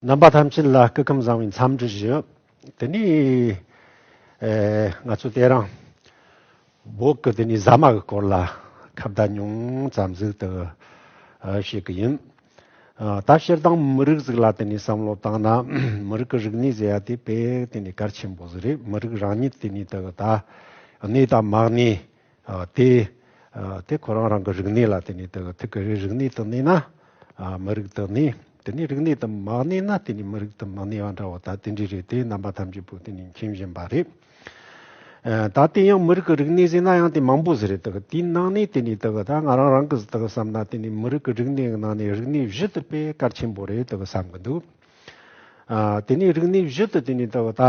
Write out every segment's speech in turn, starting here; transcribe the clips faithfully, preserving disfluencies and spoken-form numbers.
རྣམ་པ་ཐམས་ཅད་ལ་སྐུ་ཁམས་བཟང་བའི་འཚམས་འདྲི་ཞུ། དེ་ནས་ཨེ་ང་ཚོ་དེ་རིང་བོད་ཀྱི་དེ་ནས་ཟ་མ་གི་སྐོར་ལ་ཁ་བརྡ་ཉུང་ཙམ་ཟིག་དེ་ཨ་བྱེད་ཀྱི་ཡིན། ཨ་ད་སྤྱིར་བཏང་མི་རིགས་ཟིག་ལ་དེ་ནས་བསམ་བློ་བཏང་ན། མི་རིགས་ཀྱི་རིག་གནས་ཟེར་ཡ་དེ་དཔེ་དེ་ནས་གལ་ཆེན་པོ་ཟིག་རེད། མི་རིགས་རང་ཉིད་དེ་ནས་དེ་གི་ད་གནས་དང་མ་གནས། ཨ་དེ་ཨ་དེ་ཁོ་རང་རང་གི་རིག་གནས་ལ་དེ་ནས་དེ་གི་ཐུག་གི་རེད། རིག་གནས་དེ་གནས་ན་ཨ་མི་རིགས་དེ་གནས། དེ་ནས་རིག་གནས་དེ་མ་གནས་ན་དེ་ནས་མི་རིགས་དེ་མི་གནས་པ་འདྲ་བོ་ད་དེ་འདྲ་རེད། དེ་རྣམ་པ་ཐམས་ཅད་པོ་དེ་ནས་མཁྱེན་བཞིན་པ་རེད། ཨ་ད་དེ་ཡང་མི་རིགས་ཀྱི་རིག་གནས་ཟེར་ན་ཡང་དེ་མང་པོ་ཟིག་རེད། དེ་གི་དེའི་ནང་ནས་དེ་ནས་དེ་གི་ད་ང་རང་རང་གི་དེ་གི་བསམ་ན་དེ་ནས་མི་རིགས་ཀྱི་རིག་གནས་ཀྱི་ནང་ནས་རིག་གནས་བཞི་དེ་དཔེ་གལ་ཆེན་པོ་རེད་དེ་གི་བསམ་གི་འདུག་ཨ་དེ་ནས་རིག་གནས་བཞི་དེ་དེ་ནས་དེ་གི་ད་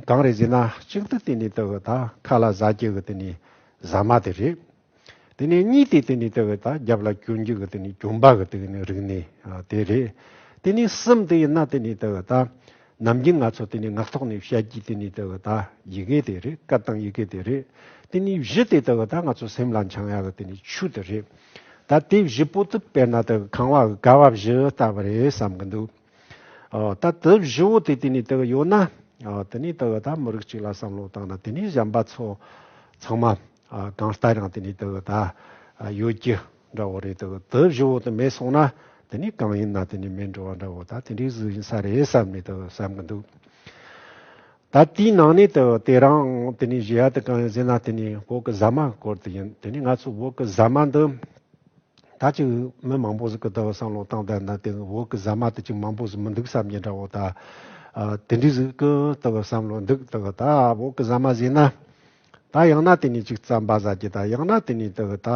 གང་རེད་ཟེར་ན། གཅིག་དེ་དེ་ནས་དེ་གི་ད་ཁ་ལ་ཟ་རྒྱུ་གི་དེ་ནས་ཟ་མ་དེ་རེད། དེ་ནས་གཉིས་དེ་དེ་ནས་དེ་གི་ད་རྒྱབ་ལ་གྱོན་རྒྱུ་གི་དེ་ནས་གྱོན་པ་གི་དེ་ནས་རིག་གནས་ཨ་དེ་རེད། དེ་ནས་གསུམ་དེ་ཡིན་ན་དེ་ནས་དེ་གི་ད་ནམ་རྒྱུན་ང་ཚོ་དེ་ནས་ངག་ཐོག་ནས་བཤད་རྒྱུ་དེ་ནས་དེ་གི་ད་ཡི་གེ་དེ་རེད། སྐད་དང་ཡི་གེ་དེ་རེད། དེ་ནས་བཞི་དེ་དེ་གི་ད་ང་ཚོ་སེམས་ལ་འཆང་ཡ་གི་དེ་ནས་ཆོས་དེ་རེད། ད་དེ་བཞི་པོ་དེ་དཔེར་ན་དེ་གི་ཁང་བ་གི་ཀ་བ་བཞི་ལྟ་བུ་རེད་བསམ་གི་འདུག་ཨོ་ད་དེ་བཞི་བོ་དེ་དེ་ནས་དེ་གི་ཡོད་ན། ཨོ་དེ་ནས་དེ་གི་ད་མི་རིགས་གཅིག་ལ་བསམ་བློ་བཏང་ན་དེ་ནས་གཞན་པ་ཚོ་ཚང་མ་ཨ་གང་ལྟར་ཡང་དེ་ནས་དེ་གི་ད་ཨ་ཡོད་རྒྱུ་འདྲ་བོ་རེད། དེ་གི་དེ་བཞི་བོ་དེ་མེད་སོང་ན་དེ་ནས་གང་ཡིན་ན་དེ་ནས་མེད་འགྲོ་བ་འདྲ་བོ་ད་དེ་འདྲའི་ཟིག་ཡིན་ས་རེད་བསམ་ནས་དེ་གི་བསམ་གི་འདུག་ད་དེའི་ནང་ནས་དེ་དེ་རིང་དེ་ནས་བཞི་ཡ་དེ་གང་ཡིན་ཟེར་ན་དེ་ནས་བོད་གི་ཟ་མ་སྐོར་དེ་ཡིན། དེ་ནས་ང་ཚོ་བོད་གི་ཟ་མ་འདི། ད་ཅིག་མི་མང་པོ་ཟིག་གི་ལྟ་བུ་བསམ་བློ་བཏང་བསྡད་ན་དེ་བོད་ཀྱི་ཟ་མ་དེ་ཅིག་མང་པོ་ཟིག་མི་འདུག་བསམ་གྱི་འདྲ་བོ་ད། ཨ་དེ་འདྲའི་ཟིག་གི་ལྟ་བུ་བསམ་བློ་འདུག་ལྟ་བུ་ད་བོད་ཀྱི་ཟ་མ་ཟོས་ན། ད་ཡང་ན་དེ་ནས་ཅིག་རྩམ་པ་ཟ་རྒྱུ་ད། ཡང་ན་དེ་ནས་ལྟ་བུ་ད་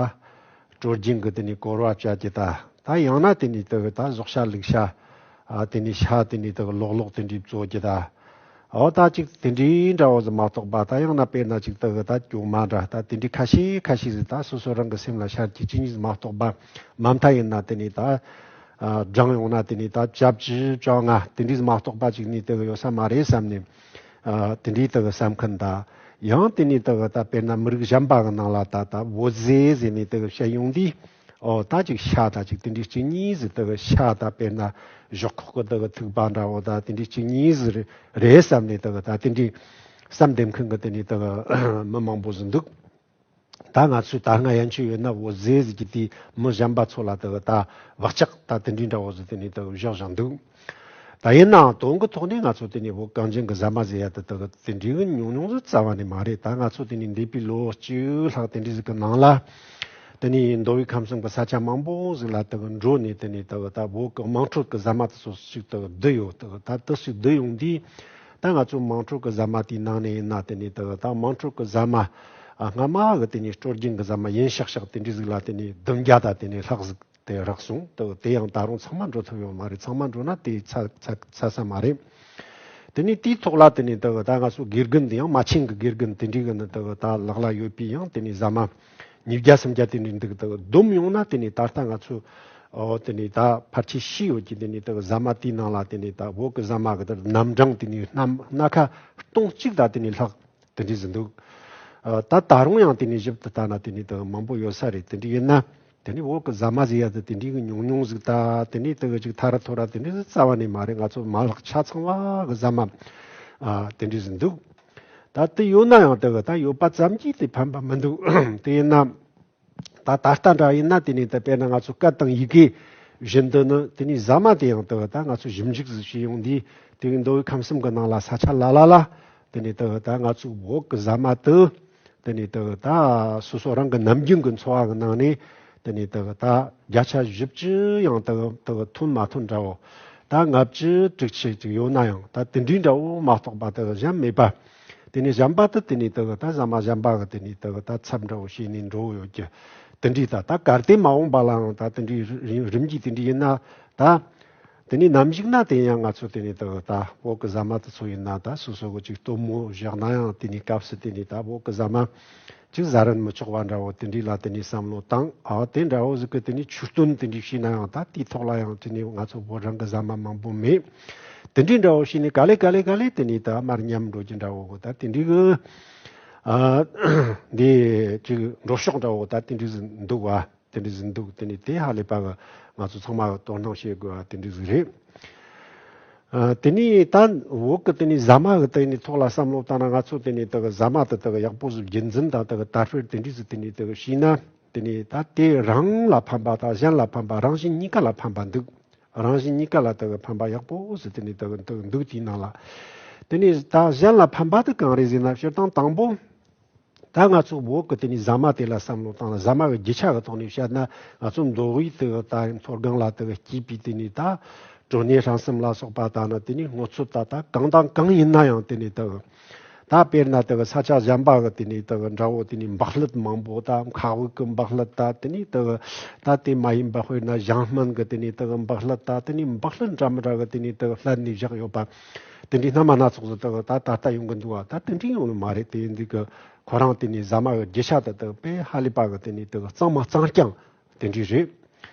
སྲོལ་རྒྱུན་གྱི་དེ་ནས་གོར་བ་བཅའ་རྒྱུ་ད། ད་ཡང་ན་དེ་ནས་ལྟ་བུ་ད་ཟོག་ཤ་ལུག་ཤ། ཨ་དེ་ནས་ཤ་དེ་ནས་ལྟ་བུ་ལོག་ལོག་དེ་འདྲའི་བཙོ་རྒྱུ་ད། འོ་ད་ཅིག་དེ་འདྲའི་འདྲ་བོ་ཟིག་མ་གཏོགས་པ། ད་ཡང་ན་དཔེར་ན་ཅིག་ལྟ་བུ་ད་གྱོང་མ་འདྲ་ད་དེ་འདྲའི་ཁ་ཤས་ཁ་ཤས་ཟིག་ད་སོ་སོ་རང་གི་སེམས་ལ་ཤར་གྱི་ཅི་ཉིད་ཟིག་མ་གཏོགས་པ། མ་མཐའ་ཡིན་ན་དེ་ནས་ད་ཨ་བགྲང་ཡོང་ན་དེ་ནས་ད་བཅའ་བཅུ་བཅོ་ལྔ་དེ་འདྲའི་ཟིག་མ་གཏོགས་པ་ཅིག་ནས་ལྟ་བུ་ཡོད་ས་མ་རེད་བསམ་ནས། ཨ་དེ་འདྲའི་ལྟ་བུ་བསམ་མཁན་ད། ཡང་དེ་ནས་ལྟ་བུ་ད་དཔེར་ན་མི་རིགས་གཞན་པ་གི་ནང་ལ་ད་ད་བོད་ཟས་ཟེར་ནས་ལྟ་བུ་བཤད་ཡོང་དུས། ཨོ་ད་ཅིག་ཤ་ད་ཅིག་དེ་འདྲའི་གཅིག་གཉིས་ཟིག་ལྟ་བུ་ཤ་ད་དཔེར་ན་ཞོག་ཁོག་གི་ལྟ་བུ་ཐུག་པ་འདྲ་བོ་ད་དེ་འདྲའི་གཅིག་གཉིས་ཟིག་རེད་བསམ་ནས་ལྟ་བུ་ད་དེ་འདྲའི་བསམ་བསྡད་མཁན་གི་དེ་ནས་ལྟ་བུ་མི་མང་པོ་ཟིག་འདུག་ད་ང་ཚོས་ད་སྔ་ཡན་ཆད་ཡོད་ན་བོད་ཟས་ཟིག་གི་དེ་མི་གཞན་པ་ཚོ་ལ་ལྟ་བུ་ད་བག་ཆགས་ད་དེ་འདྲའི་འདྲ་བོ་ཟིག་དེ་ནས་ལྟ་བུ་བཞག་བཞག་འདུག་ད་ཡིན་ནའང་དོན་གི་ཐོག་ནས་ང་ཚོ་དེ་ནས་བོད་གངས་ཅན་གི་ཟ་མ་ཟེར་ཡ་དེ་ལྟ་བུ་དེ་འདྲའི་གི་ཉུང་ཉུང་ཟིག་རྩ་བ་ནས་མ་རེད། ད་ང་ཚོ་དེ་ནས་འདས་པའི་ལོ་བཅུ་ལྷག་དེ་འདྲའི་ཟིག་གི་ནང་ལ། དེ་ནས་མདོ་དབུས་ཁམས་གསུམ་གྱི་ས་ཆ་མང་པོ་ཟིག་ལ་དེ་གི་འགྲོ་ནས་དེ་ནས་དེ་གི་ད་བོད་གི་དམངས་ཁྲོད་ཀྱི་ཟ་མ་དེ་ཚོ་ཞིག་དེ་གི་བསྡུ་ཡོད། དེ་གི་ད་དེ་ཞིག་བསྡུ་ཡོང་དུས། ད་ང་ཚོ་དམངས་ཁྲོད་ཀྱི་ཟ་མ་དེའི་ནང་ནས་ཡིན་ན་དེ་ནས་དེ་གི་ད་དམངས་ཁྲོད་ཀྱི་ཟ་མ་ཨ་སྔ་མ་གི་དེ་ནས་སྲོལ་རྒྱུན་གྱི་ཟ་མ་ཡིན་ཤག་ཤག་དེ་འདྲའི་ཟིག་ལ་དེ་ནས་བདུན་བརྒྱ་ད་དེ་ནས་ལྷག་ཟིག་དེ་རག་སོང་། དེ་གི་དེ་ཡང་ད་རུང་ཚང་མ་འགྲོ་ཐུབ་ཡོད་མ་རེད། ཚང་མ་འགྲོ་ན་དེ་ཚ་ཚ་ཚ་ས་མ་རེད། དེ་ནས་དེའི་ཐོག་ལ་དེ་ནས་དེ་གི་ད་ང་ཚོ་དགེ་རྒན་དེ་ཡང་མ་ཆེན་གི་དགེ་རྒན་དེ་འདྲའི་གི་ནི་དེ་གི་ད་ལག་ལ་ཡོད་པའི་ཡང་དེ་ནས་ཟ་མ་ཉིས་བརྒྱ་སུམ་བརྒྱ་དེ་འདྲའི་འདུག་དེ་གི་བསྡོམས་ཡོང་ན་དེ་ནས་ད་ལྟ་ང་ཚོ་ཨོ་དེ་ནས་ད་ཕལ་ཆེར་ཤི་ཡོད་ཀྱི་དེ་ནས་དེ་གི་ཟ་མ་དེའི་ནང་ལ་དེ་ནས་ད་བོད་གི་ཟ་མ་གི་དེ་རྣམ་གྲངས་དེ་ནས་སྣ་སྣ་ཁ་སྟོང་གཅིག་ད་དེ་ནས་ལྷག་དེ་འདྲའི་ཟིག་འདུག་ཨ་ད་ད་རུང་ཡང་དེ་ནས་ཞིབ་ཏུ་ལྟ་ན་དེ་ནས་དེ་གི་མང་པོ་ཡོད་ས་རེད། དེ་འདྲའི་ཡིན་ན། དེ་ནས་བོད་གི་ཟ་མ་ཟེར་ཡ་དེ་དེ་འདྲའི་གི་ཉུང་ཉུང་ཟིག་ད། དེ་ནས་དེ་གི་ཅིག་ཐ་ར་ཐོ་ར་དེ་འདྲའི་ཟིག་རྩ་བ་ནས་མ་རེད། ང་ཚོ་མ་ལག་ཆ་ཚང་བ་གི་ཟ་མ་ཨ་དེ་འདྲའི་ཟིག་འདུག་ད་དེ་ཡོད་ན་ཡང་དེ་གི་ད་ཡོད་པ་ཙམ་གྱིས་དེ་ཕན་པ་མི་འདུག་དེ་ཡིན་ན་ད་ད་ལྟ་འདྲ་ཡིན་ན་དེ་ནས་ད་དཔེར་ན་ང་ཚོ་སྐད་དང་ཡི་གེ་བཞིན་དུ་ནི་དེ་ནས་ཟ་མ་དེ་ཡང་དེ་གི་ད་ང་ཚོ་ཞིབ་འཇུག་ཟིག་བྱས་ཡོང་དུས་དེ་གི་མདོ་དབུས་ཁམས་གསུམ་གི་ནང་ལ་ས་ཆ་ལ་ལ་ལ་དེ་ནས་དེ་གི་ད་ང་ཚོ་བོད་གི་ཟ་མ་དེ། དེ་ནས་དེ་གི་ད་སོ་སོ་རང་གི་ནམ་རྒྱུན་གྱི་འཚོ་བ་གི་ནང་ནས་དེ་ནས་དེ་གི་ད་བརྒྱ་ཆ་བཞི་བཅུ་ཡང་དེ་གི་དེ་གི་ཐོན་མ་ཐོན་འདྲ་བོ། ད་ལྔ་བཅུ་དྲུག་ཅུ་ཅིག་ཡོད་ན་ཡང་ད་དེ་འདྲའི་འདྲ་བོ་མ་གཏོགས་པ་དེ་གི་གཞན་མེད་པ། དེ་ནས་གཞན་པ་དེ་དེ་ནས་དེ་གི་ད་ཟ་མ་གཞན་པ་གི་དེ་ནས་དེ་གི་ད་ཚབ་འདྲ་བོ་བྱས་ནས་འགྲོ་ཡོད་ཀྱི། དེ་འདྲའི་ད་ད་གལ་ཏེ་མ་འོངས་པ་ལའང་ད་དེ་འདྲའི་རིམ་རིམ་གྱིས་དེ་འདྲའི་ཡིན་ན་ད། དེ་ནས་ནམ་ཞིག་ན་དེ་ཡང་ང་ཚོ་དེ་ནས་ད་ད་བོད་ཀྱི་ཟ་མ་དེ་ཚོ་ཡིན་ན་ད་སོ་སོ་གི་ཅིག་སྟོན་མོ་བཞག་ན་ཡང་དེ་ནས་སྐབས་སུ་དེ་ནས་ད་བོད་ཀྱི་ཟ་མ་ཅིག་ཟ་རན་མི་ཆོག་པ་འདྲ་བོ་དེ་འདྲའི་ལ་དེ་ནས་བསམ་བློ་བཏང་། ཨ་དེ་འདྲ་བོ་ཟིག་གི་དེ་ནས་ཆོས་སྟོན་དེ་འདྲའི་བྱས་ན་ཡང་ད་དེའི་ཐོག་ལ་ཡང་དེ་ནས་ང་ཚོ་བོད་རང་གི་ཟ་མ་མང་པོ་མེད། དེ་འདྲའི་འདྲ་བོ་བྱས་ནས་ག་ལེ་ག་ལེ་ག་ལེ་དེ་ནས་ད་མར་ཉམས་འགྲོ་རྒྱུ་འདྲ་བོ་གི་ད་དེ་འདྲའི་གི་ཨ་འདི་ཅིག་འགྲོ་ཕྱོགས་འདྲ་བོ་ད་དེ་འདྲའི་ཟིག་འདུག་བ། དེ་འདྲ་ཟིག་འདུག་དེ་ནས་དེ་ཧ་ལས་པ་གི་ང་ཚོ་ཚང་མ་གི་དོ་སྣང་བྱེད་དགོས་པ་དེ་འདྲ་ཟིག་རེད། ཨ། དེ་ནས་ད་བོད་ཀྱི་དེ་ནས་ཟ་མ་གི་དེ་ནས་ཐོག་ལ་བསམ་བློ་བཏང་ན། ང་ཚོ་དེ་ནས་དེ་གི་ཟ་མ་དེ་དེ་གི་ཡག་པོ་ཟིག་རྒྱུན་འཛིན་དང་དེ་གི་དར་སྤེལ་དེ་འདྲ་ཟིག་དེ་ནས་དེ་གི་བྱས་ན། དེ་ནས་ད་དེ་རང་ལ་ཕན་པ་དང་གཞན་ལ་ཕན་པ། རང་བཞིན་གཉིས་ཀ་ལ་ཕན་པ་འདུག་རང་བཞིན་གཉིས་ཀ་ལ་དེ་གི་ཕན་པ་ཡག་པོ་ཟིག་དེ་ནས་དེ་གི་འདུག་འདུག་དེའི་ནང་ལ། དེ་ནས་ད་གཞན་ལ་ཕན་པ་དེ་གང་རེད་ཟེར་ན། སྤྱིར་བཏང་དང་པོ། ད་ང་ཚོ་བོད་ཀྱི་དེ་ནས་ཟ་མ་དེ་ལ་བསམ་བློ་བཏང་ན། ཟ་མ་གི་རྒྱུ་ཆ་གི་ཐོག་ནས་བཤད་ན། ང་ཚོ་མདོ་དབུས་དེ་གི་ད་མཐོ་སྒང་ལ་དེ་གི་སྐྱེས་པའི་དེ་ནས་ད་གྲོ་ནས་སྲན་གསུམ་ལ་སོགས་པ། ད་ནི་དེ་ནས་སྔོ་ཚོད་ད་ད་གང་དང་གང་ཡིན་ན་ཡང་། དེ་ནས་དེ་གི་ད་དཔེར་ན་དེ་གི་ས་ཆ་གཞན་པ་གི་དེ་ནས་དེ་གི་འདྲ་བོ། དེ་ནས་འབག་ལྷད་མང་པོ། ད་མཁལ་དབུགས་ཀྱི་འབག་ལྷད། ད་དེ་ནས་དེ་གི་ད་དེ་མ་ཡིན་པ་དཔེར་ན་གཞང་སྨན་གི་དེ་ནས་དེ་གི་འབག་ལྷད། ད་དེ་ནས་འབག་ལྷད་འདྲ་མི་འདྲ་གི་དེ་ནས་དེ་གི་བསླད་ནས་བཞག་ཡོད་པ། དེ་འདྲའི་སྣ་མ་སྣ་ཚོགས་སུ་དེ་གི་ད་ད་ལྟ་ཡོང་གི་འདུག་བ། ད་དེ་འདྲའི་ཡོང་ནི་མ་རེད། དེ་འདི་གི་ཁོ་རང་དེ་ནས་ཟ་མ་གི་རྒྱུ་ཆ་དེ་དེ་དཔེ་ཧ་ལས་པ་གི་དེ་ནས་དེ་གི་གཙང་མ་གཙང་རྐྱང་དེ་འདྲའི་རེད།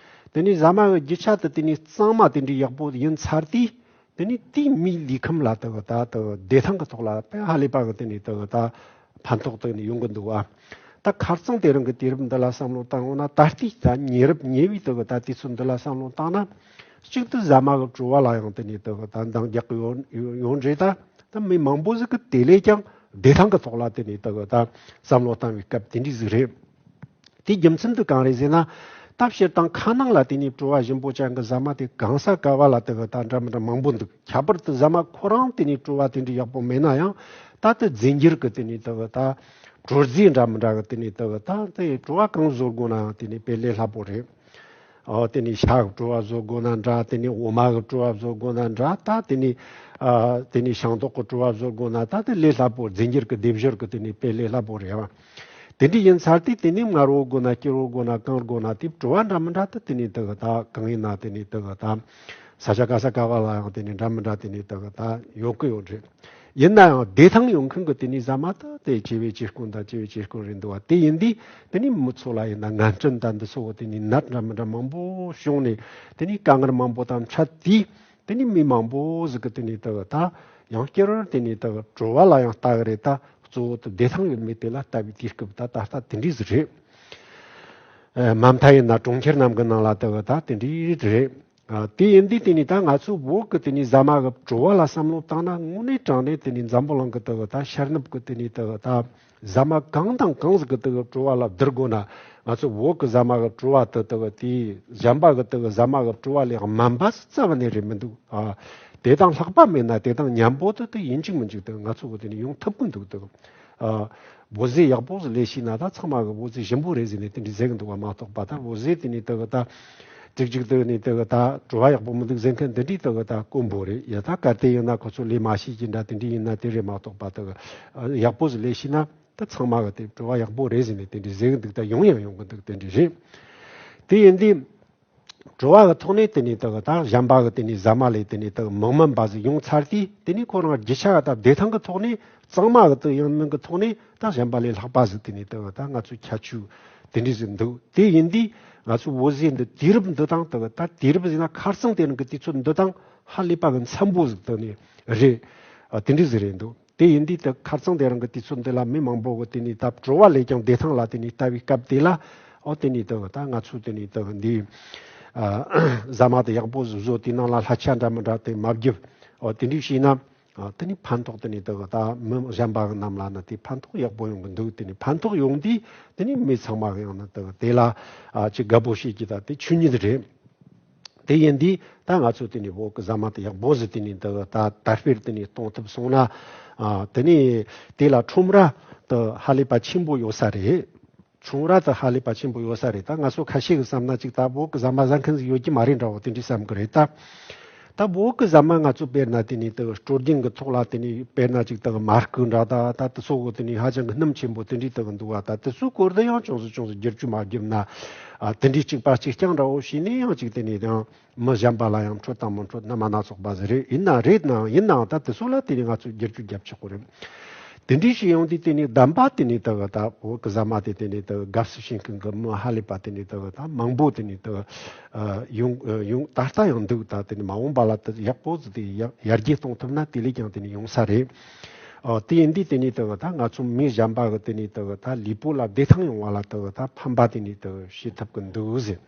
དེ་ནས་ཟ་མ་གི་རྒྱུ་ཆ་དེ་དེ་ནས་གཙང་མ་དེ་འདྲའི་ཡག་པོ་ཡིན་ཚར་དུས། དེ་ནས་དེའི་མིའི་ལུས་ཁམས་ལ་དེ་གི་ད་དེ་གི་བདེ་ཐང་གི་ཐོག་ལ་དཔེ་ཧ་ལས་པ་གི་དེ་ནས་དེ་གི་ད་ཕན་ཐོགས་དེ་ནས་ཡོང་གི་འདུག་བ། ད་ཁ་རྩང་དེ་རིང་གི་དུས་རབས་འདི་ལ་བསམ་བློ་བཏང་ཡོང་ན། ད་ལྟའི་ད་ཉེ་རབས་ཉེ་བའི་དེ་གི་ད་དུས་ཚོད་འདི་ལ་བསམ་བློ་བཏང་ན། གཅིག་ཏུ་ཟ་མ་གི་བྲོ་བ་ལ་ཡང་དེ་ནས་དེ་གི་ད་འདང་རྒྱག་གི་ཡོད་ཡོད་རེད། ད་ད་མི་མང་པོ་ཟིག་གི་དེ་ལས་ཀྱང་བདེ་ཐང་གི་ཐོག་ལ་དེ་ནས་དེ་གི་ད་བསམ་བློ་བཏང་བའི་སྐབས་དེ་འདྲ་ཟིག་རེད། དེའི་རྒྱུ་མཚན་དེ་གང་རེད་ཟེར་ན། ད་སྤྱིར་བཏང་ཁ་ནང་ལ་དེ་ནས་བྲོ་བ་ཞིམ་པོ་ཅན་གི་ཟ་མ་དེ་གང་ས་ག་བ་ལ་དེ་གི་ད་འདྲ་མི་འདྲ་མང་པོ་འདུག་ཁྱད་པར་དུ་ཟ་མ་ཁོ་རང་དེ་ནས་བྲོ་བ་དེ་འདྲ་ཡག་པོ་མེད་ན་ཡང་། ད་དེ་རྫས་འགྱུར་གི་དེ་ནས་དེ་གི་ད་བྲོ་རྫས་འདྲ་མི་འདྲ་གི་དེ་ནས་དེ་གི་ད་དེ་བྲོ་བ་གང་བཟོ་དགོས་ན་ཡང་དེ་ནས་དཔེ་ལས་སླ་པོ་རེད། ཨོ། དེ་ནས་ཤ་གི་བྲོ་བ་བཟོ་དགོས་ན་འདྲ། དེ་ནས་འོ་མ་གི་བྲོ་བ་བཟོ་དགོས་ན་འདྲ། ད་དེ་ནས་ཨ་དེ་ནས་ཤིང་ཏོག་གི་བྲོ་བ་བཟོ་དགོས་ན། ད་དེ་ལས་སླ་པོ། རྫས་འགྱུར་གི་སྡེབ་སྦྱོར་གི་དེ་ནས་དཔེ་ལས་སླ་པོ་རེད་བ། དེ་འདྲ་ཡིན་ཚར་དུས་དེ་ནས་མངར་བོ་དགོས་ན་སྐྱུར་བོ་དགོས་ན་གང་དགོས་ན། དེ་བྲོ་བ་འདྲ་མི་འདྲ་དེ་དེ་ནས་དེ་གི་ད་གང་ཡིན་ན་དེ་ནས་དེ་གི་ད་ས་ཆ་ག་ས་ག་བ་ལ་ཡང་དེ་ནས་འདྲ་མི་འདྲ་དེ་ནས་དེ་གི་ད་ཡོང་གི་ཡོད་རེད། ཡིན་ན་ཡང་བདེ་ཐང་ཡོང་མཁན་གྱི་དེ་ནས་ཟ་མ་དེ་དེ་ཇེ་བས་ཇེ་དཀོན་དང་ཇེ་བས་ཇེ་དཀོན་རེད་འདུག་བ། དེ་ཡིན་དུས་དེ་ནས་མི་ཚོ་ལ་ཡིན་ན་ངན་སྐྲན་དང་འདི་ཚོ་དེ་ནས་ནད་འདྲ་མི་འདྲ་མང་པོ་བྱུང་ནས། དེ་ནས་དཀའ་ངལ་མང་པོ་དང་འཕྲད་དུས། དེ་ནས་མི་མང་པོ་ཟིག་གི་དེ་ནས་དེ་གི་ད་ཡང་བསྐྱར་དེ་ནས་དེ་གི་བྲོ་བ་ལ་ཡང་ལྟ་གི་རེད། ད་གཙོ་བོ་དེ་བདེ་ཐང་ཡོད་མེད་དེ་ལ་ལྟ་བའི་དུས་སྐབས་ད་ད་ལྟ་དེ་འདྲ་ཟིག་རེད། ཨ། མ་མཐའ་ཡིན་ན་གྲོང་ཁྱེར་རྣམས་གི་ནང་ལ་དེ་གི་ད་དེ་འདྲ་རེད། ཨ། དེ་ཡིན་དུས་དེ་ནས་ད་ང་ཚོ་བོད་ཀྱི་དེ་ནས་ཟ་མ་གི་བྲོ་བ་ལ་བསམ་བློ་བཏང་ན། དངོས་གནས་དྲང་གནས་དེ་ནས་འཛམ་བུ་གླིང་གི་དེ་གི་ད་ཤར་ནུབ་ཀྱི་དེ་ནས་དེ་གི་ད་ཟ་མ་གང་དང་གང་ཟིག་གི་དེ་གི་བྲོ་བ་ལ་བསྡུར་དགོས་ན། ང་ཚོ་བོད་ཀྱི་ཟ་མ་གི་བྲོ་བ་དེ་དེ་གི་དེ་གཞན་པ་གི་དེ་གི་ཟ་མ་གི་བྲོ་བ་ལས་དམན་པ་རྩ་བ་ནས་རེད་མི་འདུག་ཨ། དེ་དང་ལྷག་པ་མེད་ན་དེ་དང་མཉམ་པོ་དེ་དེ་ཡིན་གཅིག་མིན་གཅིག་དེ་ང་ཚོ་གི་དེ་ནས་ཡོང་ཐུབ་ཀྱི་འདུག་དེ་གི། ཨ། བོད་ཟས་ཡག་པོ་ཟིག་ལས་ཤེས་ན་ད་ཚང་མ་གི་བོད་ཟས་ཞིམ་པོ་རེད་ཟེར་ནས་དེ་འདྲ་ཟེར་གི་འདུག་བ་མ་གཏོགས་པ། ད་བོད་ཟས་དེ་ནས་དེ་གི་ད་ཅིག་ཅིག་དེ་ནས་དེ་གི་ད་བྲོ་བ་ཡག་པོ་མི་འདུག་ཟེར་མཁན་དེ་འདྲའི་དེ་གི་ད་དཀོན་པོ་རེད་ཡ། ད་གལ་ཏེ་ཡིན་ན་ཁོ་ཚོ་ལས་མ་ཤེས་ཀྱི་འདྲ་དེ་འདྲ་ཡིན་ན་དེ་རེད་མ་གཏོགས་པ། དེ་གི་ཡག་པོ་ཟིག་ལས་ཤེས་ན་ད་ཚང་མ་གི་དེ་བྲོ་བ་ཡག་པོ་རེད་ཟེར་ནས་དེ་འདྲ་ཟེར་གི་འདུག་ད་ཡོང་ཡང་ཡོང་གི་འདུག་དེ་འདྲ་རེད། དེ་ཡིན་དུས། བྲོ་བ་གི་ཐོག་ནས་དེ་ནས་དེ་གི་ད་གཞན་པ་གི་དེ་ནས་ཟ་མ་ལས་དེ་ནས་དེ་གི་མི་དམན་པ་ཟིག་ཡོང་ཚར་དུས། དེ་ནས་ཁོ་རང་རྒྱུ་ཆ་གི་ད་བདེ་ཐང་གི་ཐོག་ནས། གཙང་མ་གི་དེ་ཡིན་མིན་གི་ཐོག་ནས་ད་གཞན་པ་ལས་ལྷག་པ་ཟིག་དེ་ནས་དེ་གི་ད་ང་ཚོའི་ཁྱད་ཆོས་དེ་འདྲ་ཟིག་འདུག་དེ་ཡིན་དུས་ང་ཚོའི་བོད་ཟས་འདི་དུས་རབས་འདི་དང་དེ་གི་ད་དུས་རབས་ཟེར་ན་ཁ་རྩང་དེ་རིང་གི་དུས་ཚོད་འདི་དང་ཧ་ལས་པ་གི་འཚམ་པོ་ཟིག་དེ་ནས་རེད། ཨ། དེ་འདྲ་ཟིག་རེད་འདུག་དེ་ཡིན་དུས་དེ་ཁ་རྩང་དེ་རིང་གི་དུས་ཚོད་འདི་ལ་མི་མང་པོ་གི་དེ་ནས་ད་བྲོ་བ་ལས་ཀྱང་བདེ་ཐང་ལ་དེ་ནས་ལྟ་བའི་སྐབས་དེ་ལ། ཨོ། དེ་ནས་དེ་གི་ད་ང་ཚོ་དེ་ནས་དེ་གི་འདི། ཨ། ཟ་མ་དེ་ཡག་པོ་ཟིག་བཟོ། དེ་ནང་ལ་ལྷད་ཆ་འདྲ་མི་འདྲ་དེ་མ་བརྒྱབ། ཨོ། དེ་འདྲ་བྱས་ན། ཨ། དེ་ནས་ཕན་ཐོགས་དེ་ནས་དེ་གི་ད་མི་གཞན་པ་གི་རྣམས་ལ་ནི་དེ་ཕན་ཐོགས་ཡག་པོ་ཡོང་གི་འདུག་དེ་ནས་ཕན་ཐོགས་ཡོང་དུས་དེ་ནས་མི་ཚང་མ་གི་ཡང་ན་དེ་གི་དེ་ལ། ཨ། ཅིག་དགའ་པོ་བྱེད་ཀྱི་ད་དེ་ཆོས་ཉིད་རེད། དེ་ཡིན་དུས་ད་ང་ཚོ་དེ་ནས་བོད་ཀྱི་ཟ་མ་དེ་ཡག་པོ་ཟིག་དེ་ནས་དེ་གི་ད་དར་སྤེལ་དེ་ནས་གཏོང་ཐུབ་སོང་ན། ཨ། དེ་ནས་དེ་ལ་ཁྲོམ་ར་དེ་ཧ་ལས་པ་ཆེན་པོ་ཡོད་ས་རེད། ཁྲོམ་ར་དེ་ཧ་ལས་པ་ཆེན་པོ་ཡོད་ས་རེད། ད་ང་ཚོ་ཁ་ཤས་ཀྱིས་བསམ་ན་ཅིག་ད་བོད་ཀྱི་ཟ་མ་ཟ་མཁན་ཟིག་ཡོད་ཀྱི་མ་རེད་འདྲ་བོ་དེ་འདྲ་བསམ་གི་རེད་ད། ད་བོད་ཀྱི་ཟ་མ་ང་ཚོ་དཔེར་ན་དེ་ནས་དེ་སྲོལ་རྒྱུན་གྱི་ཐོག་ལ་དེ་ནས་དཔེར་ན་ཅིག་དེ་མར་ཁུ་འདྲ་ད་ད་དེ་ཚོ་གི་དེ་ནས་ཧ་ཅང་གི་སྣུམ་ཆེན་པོ་དེ་འདྲ་དེ་གི་འདུག་བ། ད་དེ་ཚོའི་སྐོར་དེ་ཡང་ཅུང་ཟད་ཅུང་ཟད་བསྒྱུར་བཅོས་མ་བརྒྱབ་ན། ཨ། དེ་འདྲའི་གཅིག་པ་གཅིག་རྐྱང་འདྲ་བོ་བྱས་ནས་ཡང་ཅིག་དེ་ནས་ཡང་མི་གཞན་པ་ལ་ཡང་འཕྲོད་དང་མི་འཕྲོད་རྣམ་པ་སྣ་ཚོགས་པ་ཟིག་རེད། ཡིན་ན་རེད་ནའང་ཡིན་ནའང་ད་དེ་ཚོ་ལ་དེ་ནས་ང་ཚོས་བསྒྱུར་བཅོས་རྒྱབ་ཆོག་གི་རེད། དེ་འདྲའི་ཞིག་ཡོང་དུས་དེ་ནས་བདམས་པ་དེ་ནས་དེ་གི་ད་བོད་ཀྱི་ཟ་མ་དེ་དེ་ནས་དེ་གི་དགའ་བསུ་བྱེད་མཁན་གྱི་མི་ཧ་ལས་པ་དེ་ནས་དེ་གི་ད་མང་པོ་དེ་ནས་དེ་གི་ཨ་ཡོང་ཡོང་ད་ལྟ་ཡང་འདུག་ད་དེ་ནས་མ་འོངས་པ་ལ་དེ་ཡག་པོ་ཟིག་དེ་ཡར་ཡར་རྒྱས་གཏོང་ཐུབ་ན་དེ་ལས་ཀྱང་དེ་ནས་ཡོང་ས་རེད། ཨ། དེ་ཡིན་དུས་དེ་ནས་དེ་གི་ད་ང་ཚོ་མི་གཞན་པ་གི་དེ་ནས་དེ་གི་ད་ལུས་པོ་ལ་བདེ་ཐང་ཡོང་བ་ལ་དེ་གི་ད་ཕན་པ་དེ་ནས་དེ་གི་བྱེད་ཐུབ་ཀྱི་འདུག་ཟེར།